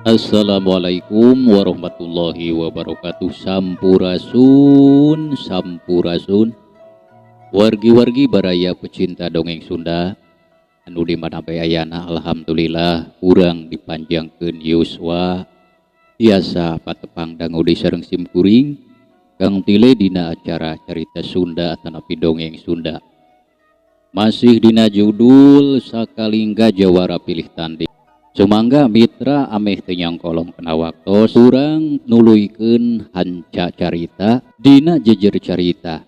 Assalamualaikum warahmatullahi wabarakatuh. Sampurasun, sampurasun, wargi-wargi baraya pecinta dongeng Sunda anu di mana bae ayana. Alhamdulillah, urang dipanjangkeun yuswa, tiasa patepang dangu di sareng simkuring Kang Tile dina acara Carita Sunda atanapi Dongeng Sunda, masih dina judul Sakalingga Jawara Pilih Tanding. Sumangga mitra, ameh teu nyangkolong kana waktos, urang nuluykeun hanca carita dina jejer carita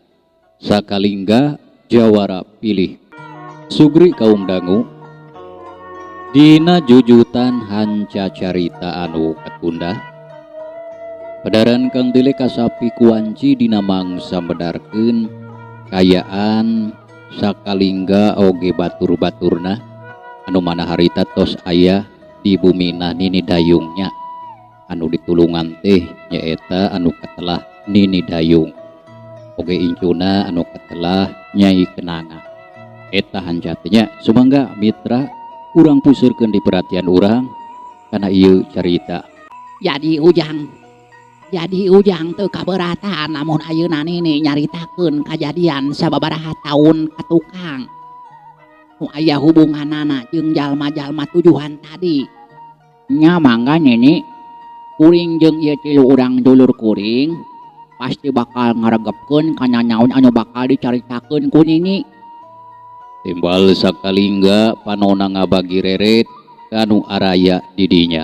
Sakalingga Jawara Pilih. Sugri kaum dangu, dina jujutan hanca carita anu katunda, Padaran Kang Tile kasapi kuanci dina mangsa medarkeun kayaan Sakalingga oge batur-baturna anu mana harita tos aya di bumina Nini Dayungnya, anu ditulungan teh nyaeta anu katelah Nini Dayung oge incuna anu katelah Nyai Kenanga. Eta hanca teh nya. Sumangga mitra, urang puseurkeun di perhatian urang kana ieu carita. Jadi Ujang, jadi Ujang teu kaberatan lamun ayeuna nini nyaritakeun kajadian sababaraha taun ka tukang nu aya hubunganana jeung jalma-jalma tujuhan tadi. Nya mangga, Nini. Kuring jeung ieu tilu urang dulur kuring pasti bakal ngaregepkeun kana naon anu bakal dicaritakeun ku Nini. Timbal Sakalingga, panona ngabagi reret kanu araya di dinya.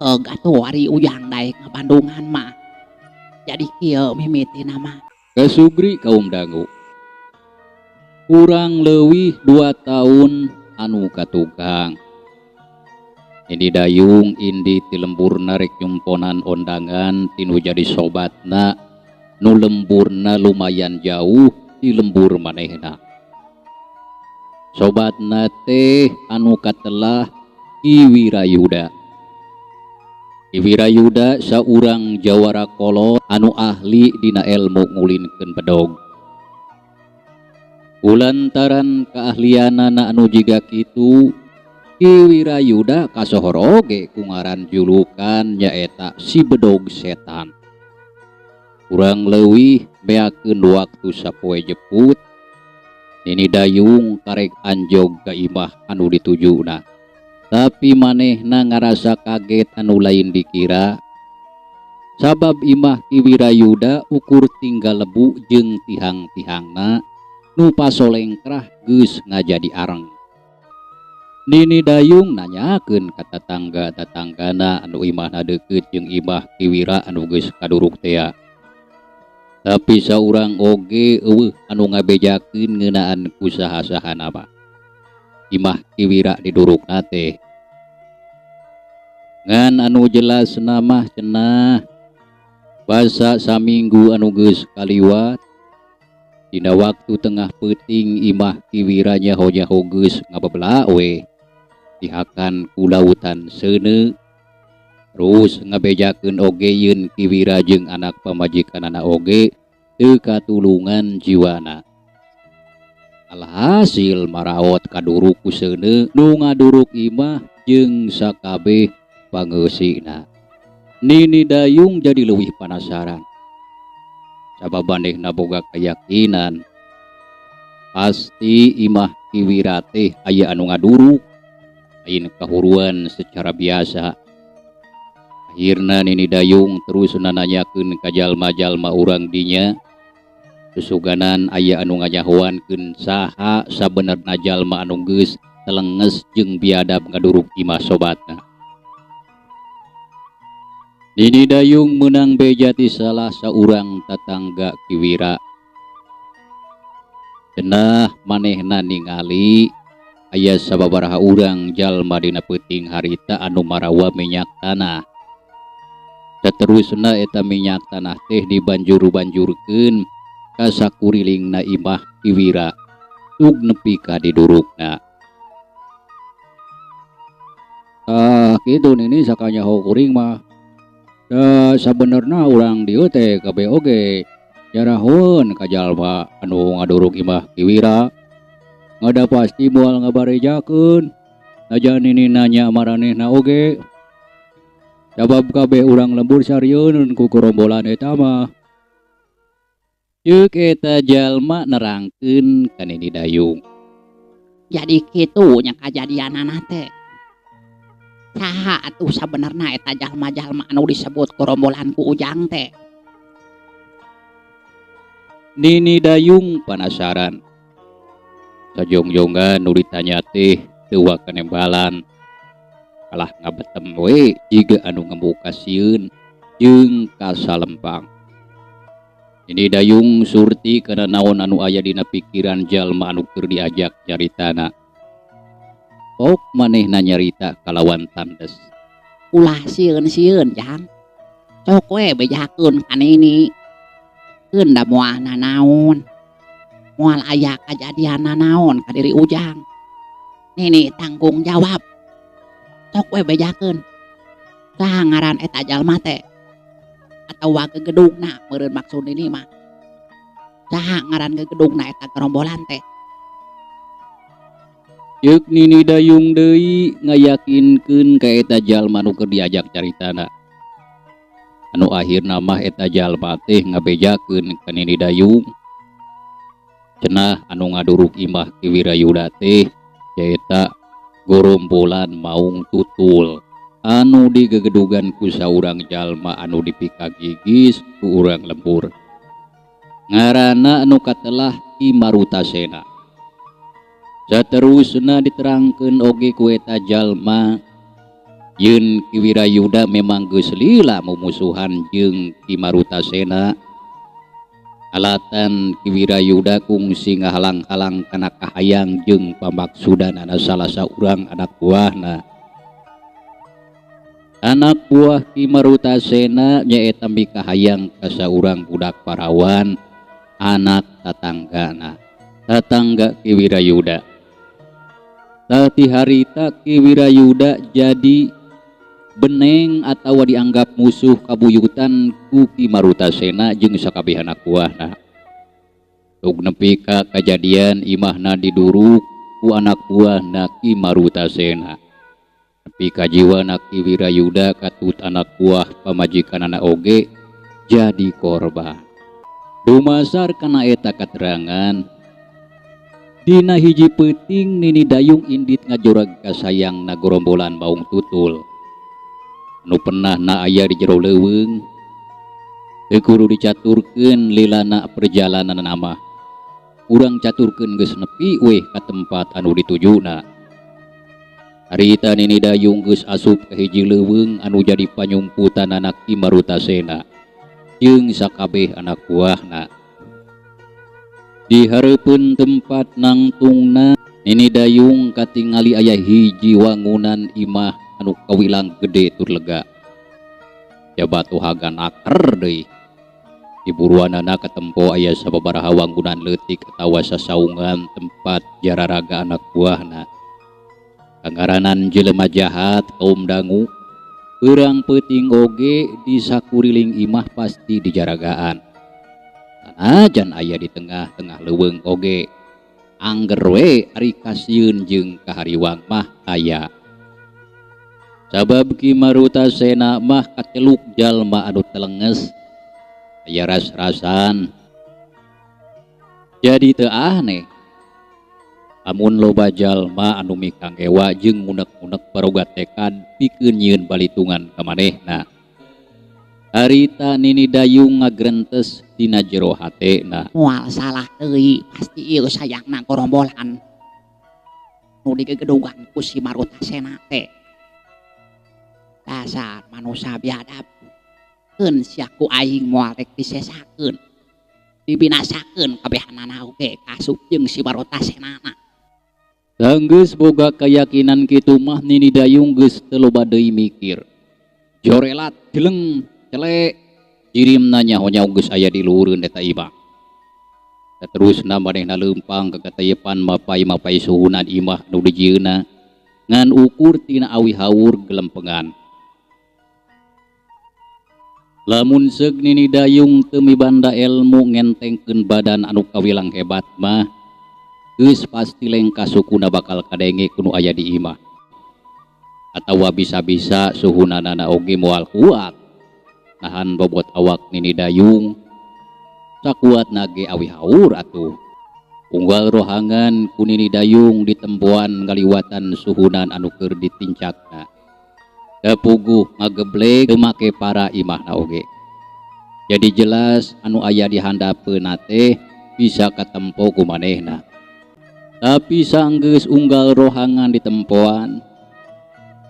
Heug atuh, ari Ujang daek ngabandungan mah. Jadi kieu mimitina mah. Kasugri kaum dangu, kurang leuwih 2 tahun anu katukang, Nini Dayung indit ti lemburna rek nyumponan ondangan tinu jadi sobatna nu lemburna lumayan jauh di lembur manehna. Sobatna teh anu katelah Ki Wirayuda. Ki Wirayuda saurang jawara kolot anu ahli dina elmu ngulinkeun bedog. Kulantaran keahlianana anu jiga kitu, Ki Wirayuda kasohor oge ku ngaran julukan, nyaeta si Bedog Setan. Kurang leuwih beakeun waktu sapoe jeput, Nini Dayung karek anjog ka imah anu ditujuna. Tapi manehna ngarasa kaget anu lain dikira, sabab imah Ki Wirayuda ukur tinggal lebu jeung tihang-tihangna nu pasolengkrah geus ngajadi areng. Nini Dayung nanyakeun ka tatangga-tatanggana anu imahna deukeut jeung imah Ki Wira anu geus kaduruk tea. Tapi saurang oge euweuh anu ngabejakeun ngeunaan ku saha-sahana mah imah Ki Wira didurukna teh. Ngan anu jelasna mah cenah basa saminggu anu geus kaliwat, dina waktu tengah peuting, imah Ki Wira nyaho-nyaho geus ngabebela we dihakan ku lautan seuneu. Terus ngabejakeun oge yeun Ki Wira jeung anak pamajikanana oge teu katulungan jiwana. Alhasil maraot kaduruk ku seuneu nu ngaduruk imah jeung sakabeh pangeusina. Nini Dayung jadi leuwih panasaran, sabab manehna boga keyakinan pasti imah Ki Wira teh aya anu ngaduruk, lain kahuruan secara biasa. Akhirna Nini Dayung terus nanyakeun ka jalma-jalma urang dinya. Susuganan aya anu nganyahoankeun saha sabenerna jalma anu geus telenges jeung biadab ngaduruk imah sobatna. Nini Dayung meunang beja ti salah saurang tatangga Ki Wira. Cenah manehna ningali aya sababaraha urang jalma dina peuting harita anu marawa minyak tanah. Saterusna eta minyak tanah teh dibanjur-banjurkeun ka sakurilingna imah Ki Wira tug nepi ka didurukna. Tah kitu, Nini, sakanyaho kuring mah. Da sabenerna urang dieu teh kabeh oge nyarahoeun ka jalma anu ngaduruk imah Ki Wira. Ngada pasti moal ngabarejakeun. Najan Nini nanya maranehna oge. Sabab kabeh urang lembur sarieun ku gerombolan eta mah. Ceuk eta jalma nerangkeun ka Nini Dayung. Jadi kitu nya kajadianana teh. Saha atuh sabenerna eta jalma-jalma anu disebut gerombolan ku Ujang teh? Nini Dayung panasaran. Sajongjonggan nu ditanya teh teu kanembalan. Kalah ngabetem we jiga anu ngembu kasieun jeung kasalempang. Nini Dayung surti kana naon anu aya dina pikiran jalma anu keur diajak nyaritana. Pok manehna nyarita kalawan tandes. Ulah sieun-sieun, Jang. Sok we bejakeun ka Nini. Keun da moal nanaon. Moal aya kajadian nanaon ka diri Ujang. Nini tanggung jawab. Sok we bejakeun. Saha ngaran eta jalma teh? Atawa gegedugna meureun maksud Nini mah. Saha ngaran gegedugna eta gerombolan teh? Ceuk Nini Dayung deui ngayakinkeun ka eta jalma nu keur diajak caritana. Anu akhirna mah eta jalma teh ngabejakeun ka Nini Dayung. Cenah anu ngaduruk imah Ki Wirayuda teh nyaeta gorombolan Maung Tutul anu digegedugan ku saurang jalma anu dipikagigis ku urang lembur. Ngaranna anu katelah Ki Marutasena. Saterusna diterangkeun oge ku eta jalma yeun Ki Wirayuda memang geus lila mumusuhan jeung Ki Marutasena. Alatan Ki Wirayuda kungsi ngahalang-halang kana kahayang jeung pamaksudanana salah saurang anak buahna. Anak buah Ki Marutasena nyaeta mikahayang ka saurang budak parawan anak tatanggana, tatangga Ki Wirayuda. Tati harita Ki Wirayuda jadi beneng atawa dianggap musuh kabuyutan ku Ki Marutasena jeung sakabeh anak buahna. Tug nepi ka kajadian imahna diduruk ku anak buahna Ki Marutasena. Nepi ka jiwana Ki Wirayuda katut anak buah pamajikanana oge jadi korban. Dumasar kana eta katerangan, dina hiji peuting Nini Dayung indit ngajorag ka sayangna gorombolan Maung Tutul. Anu penahna aya di jero leuweung. Teu kudu dicaturkeun lilana perjalanan mah. Urang caturkeun geus nepi weh ka tempat anu ditujuna. Harita Nini Dayung geus asup ka hiji leuweung anu jadi panyumputanana Ki Marutasena jeung sakabeh anak buahna. Di hareupeun tempat nangtungna Nini Dayung katingali aya hiji wangunan imah anu kawilang gede tur lega. Jaba batu haga naker deui. Di buruanana katempo aya sababaraha wangunan leutik atawa sasaungan tempat jararaga anak buahna. Kangaranan jelema jahat kaum dangu, beurang peuting oge di sakuriling imah pasti dijaragaan. Sanajan aya di tengah-tengah leuweung oge, angger we ari kasieun jeung kahariwang mah aya. Sabab Ki Marutasena mah kaceluk jalma anu telenges, aya ras-rasan. Jadi teu aneh amun loba jalma anu mikangewa jeung ngunek-ngunek baroga tekad pikeun nyieun balitungan ka manehna. Harita Nini Dayung ngagrentes dina jero hatena. Moal salah deui, pasti ieu sayangna gorombolan nu digegedugan ku si Marutasena teh. Dasar manusia biadab. Keun sia ku aing moal rek disesakeun. Dibinasakeun kabehanana oge kasup jeung si Marutasena. Sanggeus boga keyakinan kitu mah Nini Dayung geus teu loba deui mikir. Jorelat jeleng celek jirimna nyaho-nyaho geus aya di luhureun eta imah. Saterusna manehna leumpang ka katayepan mapai-mapai suhunan imah nu dijieunna ngan ukur tina awi haur gelempengan. Lamun seug Nini Dayung teu mibanda elmu ngentengkeun badan anu kawilang hebat mah geus pasti lengkah sukuna bakal kadenge ku nu aya di imah. Atawa bisa-bisa suhunanana oge moal kuat nahan bobot awak Nini Dayung sakuatna ge awi haur atuh. Unggal rohangan ku Nini Dayung ditempoan ngaliwatan suhunan anu keur ditincakna. Da puguh ngageblek teu make para imahna oge. Jadi jelas anu aya di handapeunna teh bisa katempo ku manehna. Tapi sanggeus unggal rohangan ditempoan,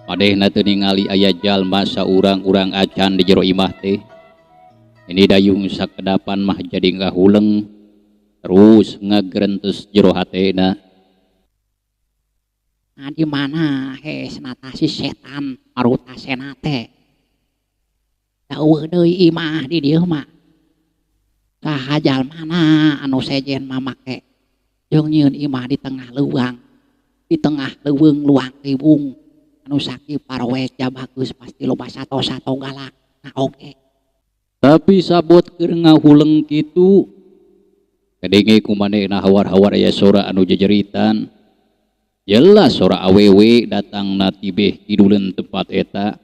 manehna teu ningali aya jalma saurang-urang acan di jero imah teh. Nini Dayung sakedapan mah jadi ngahuleng, terus ngagerentes jero hatena. Nah, di mana hesna tah si setan Marutasena teh? Da eueuh deui imah di dieu mah. Saha jalmana anu sejen mamake jeung nyieun imah di tengah leuweung, di tengah leuweung luang liwung anu sakieu paroek jabageus pasti loba sato-sato galak na oge. Tapi sabot keur ngahuleng kitu kadenge ku manehna hawar-hawar aya sora anu jejeritan. Jelas sora awewe datangna tibeh kiduleun tempat eta.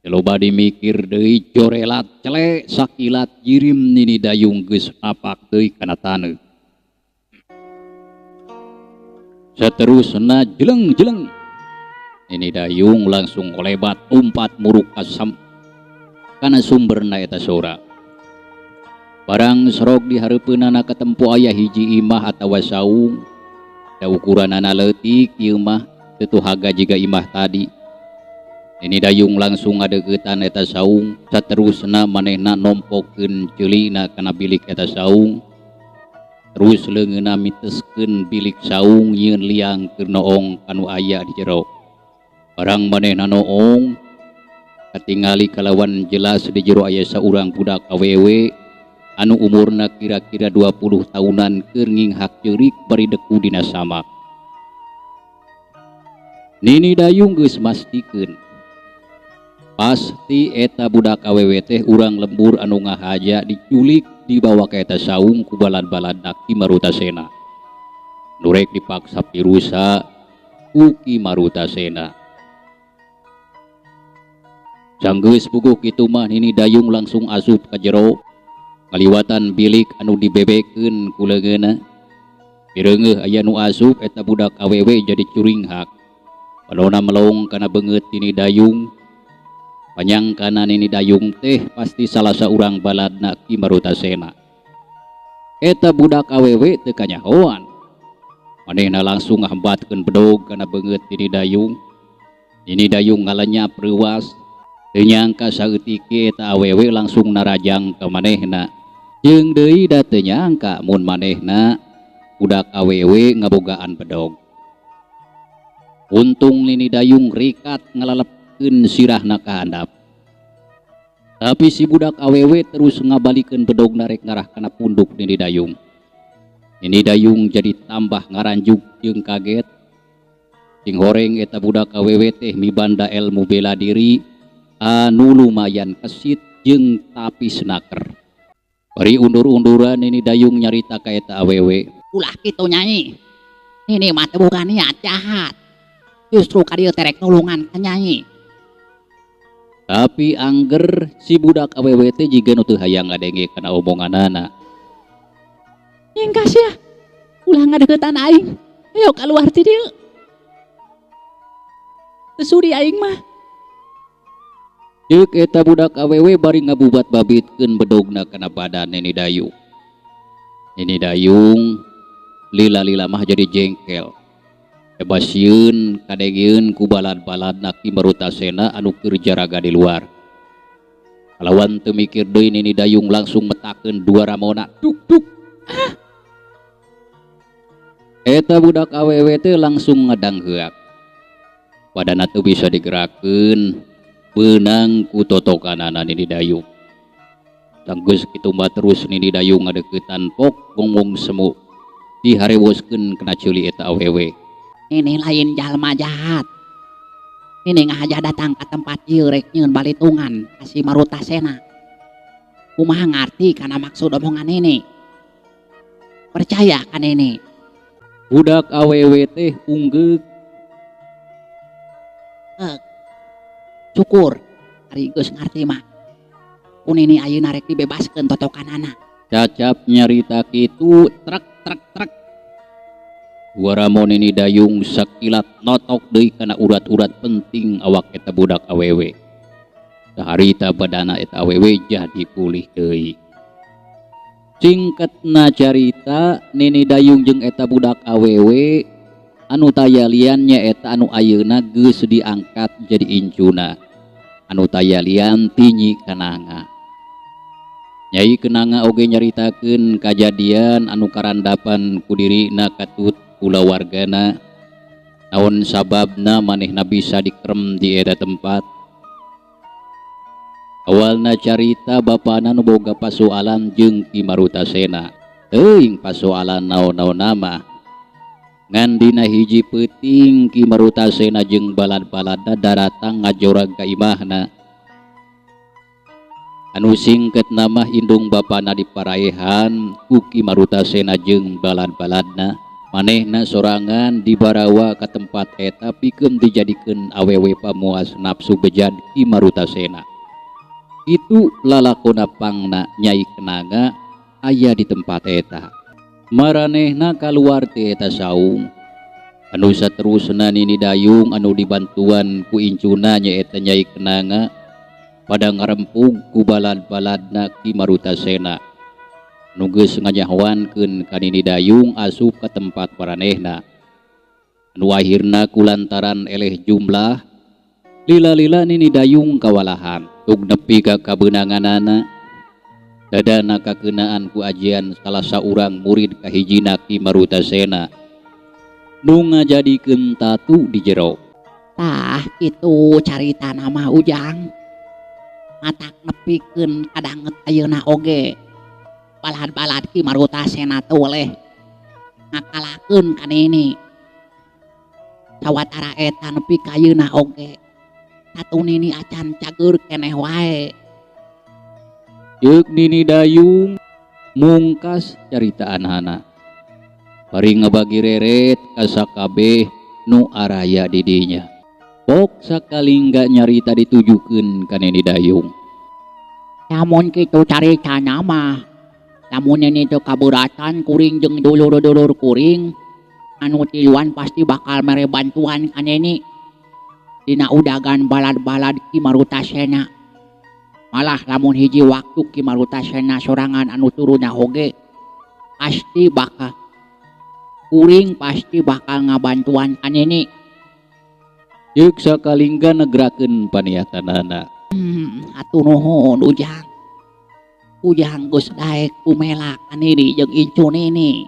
Loba dimikir deui jorelat cele sakilat jirim Nini Dayung geus napak deui kana taneuh. Saterusna jeleng-jeleng Nini Dayung langsung ngolebat umpat muruk kasam kana sumberna eta sora. Barang sorog di hareupeunana katempo aya hiji imah atawa saung. Da ukuranana leutik ieu mah teu tuhaga jiga imah tadi. Nini Dayung langsung ngadeuketan eta saung, saterusna manehna nompokeun ceulina kana bilik eta saung. Terus leungeunna miteskeun bilik saung nyieun liang keur noong kanu aya di jero. Barang manehna noong katingali kalawan jelas di jero aya saurang budak awewe anu umurna kira-kira 20 tahunan keur nginghak ceurik bari deku dina samak. Nini Dayung geus mastikeun pasti eta budak awewe teh urang lembur anu ngahaja diculik dibawa ka eta saung ku balad-balad Ki Marutasena. Nurek dipaksa pirusa ku Ki Marutasena. Sanggeus puguh kitu mah Nini Dayung langsung asup ka jero ngaliwatan bilik anu dibebekeun ku leungeunna. Pireungeuh aya nu asup eta budak awewe jadi curinghak. Palona melong kana beungeut Nini Dayung. Panyangkana Nini Dayung teh pasti salah saurang baladna Ki Marutasena. Eta budak awewe teu kanyahoan. Manehna langsung ngahambatkeun bedog kana beungeut Nini Dayung. Nini Dayung ngalenyap reuas. Teu nyangka saeutik ge eta awewe langsung narajang ka manehna. Jeung deui da teu nyangka mun manehna budak awewe ngabogaan bedog. Untung Nini Dayung rikat ngalalepkeun sirahna ka handap. Tapi si budak awewe terus ngabalikeun bedog narek ngarah kana punduk Nini Dayung. Nini Dayung jadi tambah ngaranjuk jeung kaget. Sing horeng eta budak awewe teh mibanda ilmu bela diri anu lumayan kesit jeung tapis naker. Bari undur-unduran Nini Dayung nyarita ka eta awewe. Ulah kitu nyai. Nini mah teu boga niat jahat. Justru ka dieu teh rek nulungan ka nyai. Tapi angger si budak awewe teh jiga nu teu hayang ngadenge kana omonganana. Nyingkas ya. Ulah ngadeukeutan aing. Ayo kaluar ti dieu. Teu sudi aing mah. Ceuk eta budak awewe bari ngabubat-babitkeun bedogna kana badan Nini Dayung. Nini Dayung lila-lila mah jadi jengkel. Ebasieun kadengeun ku balad-baladna Ki Marutasena anu keur jaraga di luar. Kalawan teu mikir deui Nini Dayung langsung metakeun dua ramona tuk tuk. Ah! Eta budak awewe teh langsung ngadangheak. Badanna teu bisa digerakkeun, beunang ku totokanana Nini Dayung. Sanggeus kitu mah terus Nini Dayung ngadeuketan pok gonggong semu diharewoskeun kana ceuli eta awewe. Nini lain jalma jahat. Nini ngahaja datang ka tempat ieu rek nyieun balitungan ka si Marutasena. Kumaha ngarti kana maksud omongan Nini? Percaya ka Nini. Budak awewe teh unggeuk. Heuk, Syukur ari geus ngarti mah. Ku Nini ayeuna rek dibebaskeun totokanana. Cacap nyarita kitu trek trek trek. Suara Nini Dayung sakilat notok deui kana urat-urat penting awak eta budak awewe. Saharita badana eta awewe jadi pulih deui. Singkatna carita, Nini Dayung jeung eta budak awewe anu taya lian nyaeta anu ayeuna geus diangkat jadi incuna, anu taya lian ti Nyi Kenanga. Nyai Kenanga oge nyaritakeun kajadian anu karandapan ku dirina katut kulawargana, naon sababna manehna bisa dikrem di eta tempat. Awalna carita, bapana nu boga pasoalan jeung Ki Marutasena. Teuing pasoalan naon-naon nama. Ngan dina hiji peuting Ki Marutasena jeung balad-baladna daratang ngajorag ka imahna. Anu singketna mah, indung bapana diparaehan ku Ki Marutasena jeung balad-baladna. Manehna sorangan dibarawa ka tempat eta pikeun dijadikeun awewe pamuas nafsu bejad Ki Marutasena. Itu lalakona pangna Nyai Kenanga aya di tempat eta. Maranehna kaluar ti eta saung. Anu saterusna, Nini Dayung anu dibantuan ku incuna nyaeta Nyai Kenanga pada ngarempug ku balad-baladna Ki Marutasena nu geus nganyahoankeun ka Nini Dayung asup ka tempat maranehna. Anu akhirna kulantaran eleh jumlah, lila-lila Nini Dayung kawalahan. Tug nepi ka kabeunanganana, dadana kakeunaan ku ajian salah saurang murid kahijina Ki Marutasena nu ngajadikeun tatu di jero. Tah, kitu caritana mah, Ujang. Matak nepikeun kadanget ayeuna oge balad-balad Ki Marutasena teh ngakalakeun ka Nini. Sawatara eta nepi ka ayeuna oge tatu Nini acan cager keneh wae. Ceuk Nini Dayung mungkas caritaanana bari ngabagi reret ka sakabeh nu araya di dinya. Pok sakalingga nyarita ditujukeun ka Nini Dayung. Lamun kitu caritana mah, lamun Nini teu kaberatan, kuring jeung dulur-dulur kuring anu tiluan pasti bakal mere bantuan ka Nini dina udagan balad-balad Ki Marutasena. Malah lamun hiji waktu Ki Marutasena sorangan anu turunna oge pasti bakal kuring pasti bakal ngabantuan ka Nini. Ceuk sakalingga negrakeun paniatanana. Hatur nuhun, Ujang. Ujang geus daek pumela ka Nini jeung incu Nini.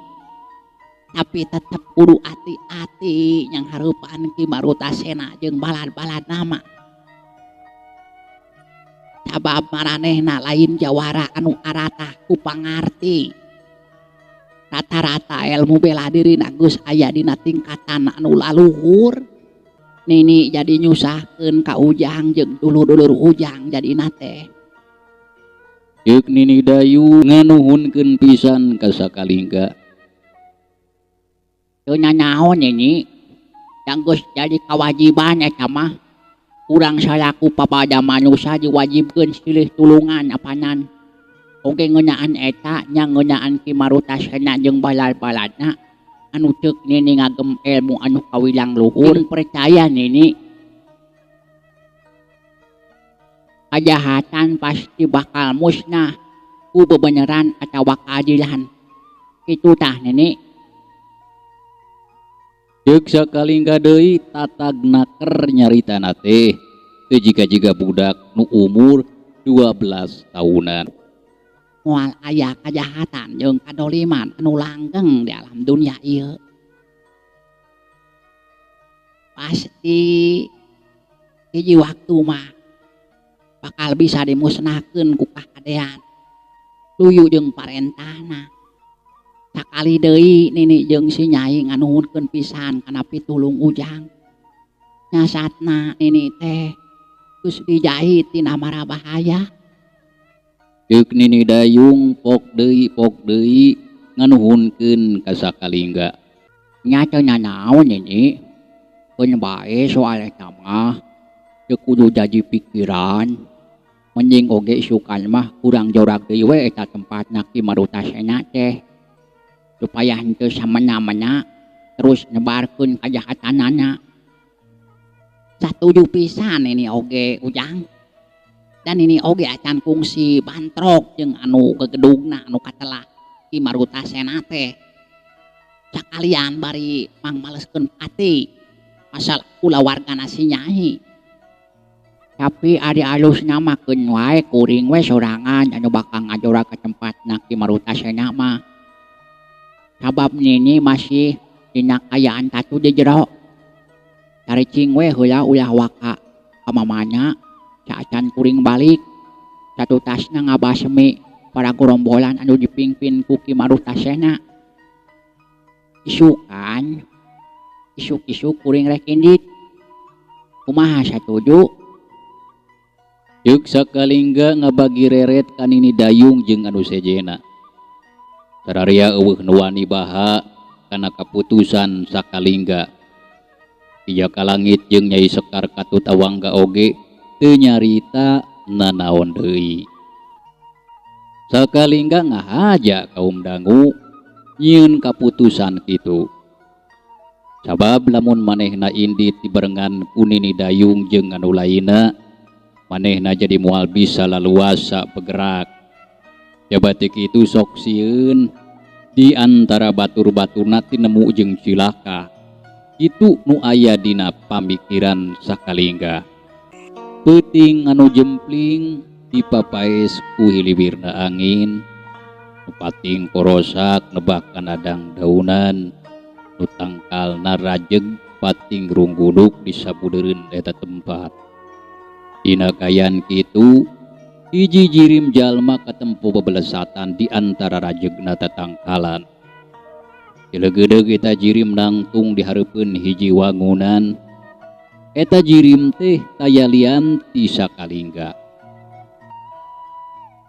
Tapi tetep kudu ati-ati nyanghareupan Ki Marutasena jeung balad-baladna mah. Sabab maranehna lain jawara anu aratah ku pangarti. Rata-rata ilmu bela dirina geus aya dina tingkatan anu laluhur. Nini jadi nyusahkeun ka Ujang jeung dulur-dulur Ujang jadina teh. Ceuk Nini Dayung nganuhunkeun pisan ka sakalingga. Teu nanaon, Nini, yang geus jadi kawajiban eta mah. Urang salaku papada manusia diwajibkeun silih tulungan apanan. Oge ngeunaan eta nya ngeunaan Ki Marutasena jeung balad-baladna anu ceuk Nini ngagem ilmu anu kawilang luhur. Percaya Nini, kajahatan pasti bakal musnah ku bebeneran atawa keadilan. Kitu tah, Nini. Ceuk sakalingga deui tatag naker nyaritana teh teu jiga-jiga budak nu umur 12 tahunan. Moal aya kajahatan jeung kadoliman anu langgeng di alam dunia ieu. Pasti hiji waktu mah bakal bisa dimusnahkeun ku kahadean. Luyu jeung parentahna. Sakali deui Nini jeung si Nyai nganuhunkeun pisan kana pitulung Ujang. Nyasatna Nini teh geus dijahit tina mara bahaya. Ceuk Nini Dayung pok deui nganuhunkeun ka sakalingga. Nya teu nanaon, Nini. Keun bae soal eta mah. Teu kudu jadi pikiran. Mending oge isukan mah kurang jorag deui we eta tempatna Ki Marutasena teh. Supaya henteu samena-mena terus nyebarkeun kajahatanana. Satuju pisan ini oge Ujang. Dan ini oge acan kungsi bantrok jeung anu gegedugna anu katelah Ki Marutasena teh. Sakalian bari mangmaleskeun pati masalah kulawargana si Nyai. Tapi ari alusna mah keun wae kuring we sorangan anu bakal ngajora ka tempatna Ki Marutasena mah. Sabab nini masih dina kaayaan tatu di jero. Caricing we heula ulah waka ka mamanya saacan kuring balik. Satutasna ngabasmi para gorombolan anu dipimpin ku Ki Marutasena. Isukan isuk-isuk kuring rek indit. Kumaha satuju? Ceuk Sakalingga ngabagi reret ka Nini Dayung jeung anu sejena. Sararia euweuh nu wani baha kana kaputusan Sakalingga. Ki Jaka Langit jeung Nyai Sekar Katut Awangga oge teu nyarita nanaon deui. Sakalingga ngahaja kaum dangu nyieun kaputusan kitu. Sabab lamun manehna indit dibarengan ku Nini Dayung jeung anu lainna, manehna jadi moal bisa laluasa bergerak. Jaba teu kitu sok sieun di antara batur-baturna tinemu jeung cilaka. Kitu nu aya dina pamikiran Sakalingga. Peuting anu jempling dipapaes ku hiliwirna angin, nu pating korosak nebak kana dangdaunan, nu tangkalna rajeg pating rungguduk di sabudeureun eta tempat. Dina kaayaan kitu, hiji jirim jalma katempo bebelesatan di antara rajegna tatangkalan. Cilegedeug eta jirim nangtung di hareupeun hiji wangunan. Eta jirim teh taya lian ti Sakalingga.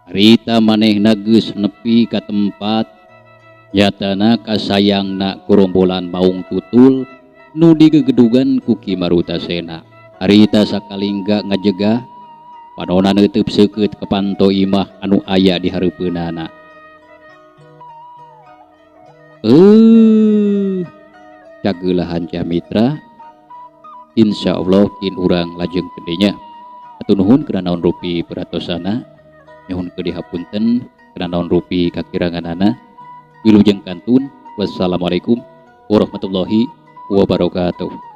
Harita manehna geus nepi ka tempat nyatana kasayangna gorombolan maung tutul nu digegedugan ku Ki Marutasena. Harita Sakalingga ngajegah panona neuteub seukeut ka panto imah anu aya di hareupeunana. Cageulahan Mitra, Insya Allah kin urang lajeng gedenya. Hatur nuhun kana naon rupi peratosana, nyuhun ke dihapunten kana naon rupi kakiranganana. Wilujeng kantun. Wassalamualaikum warahmatullahi wabarakatuh.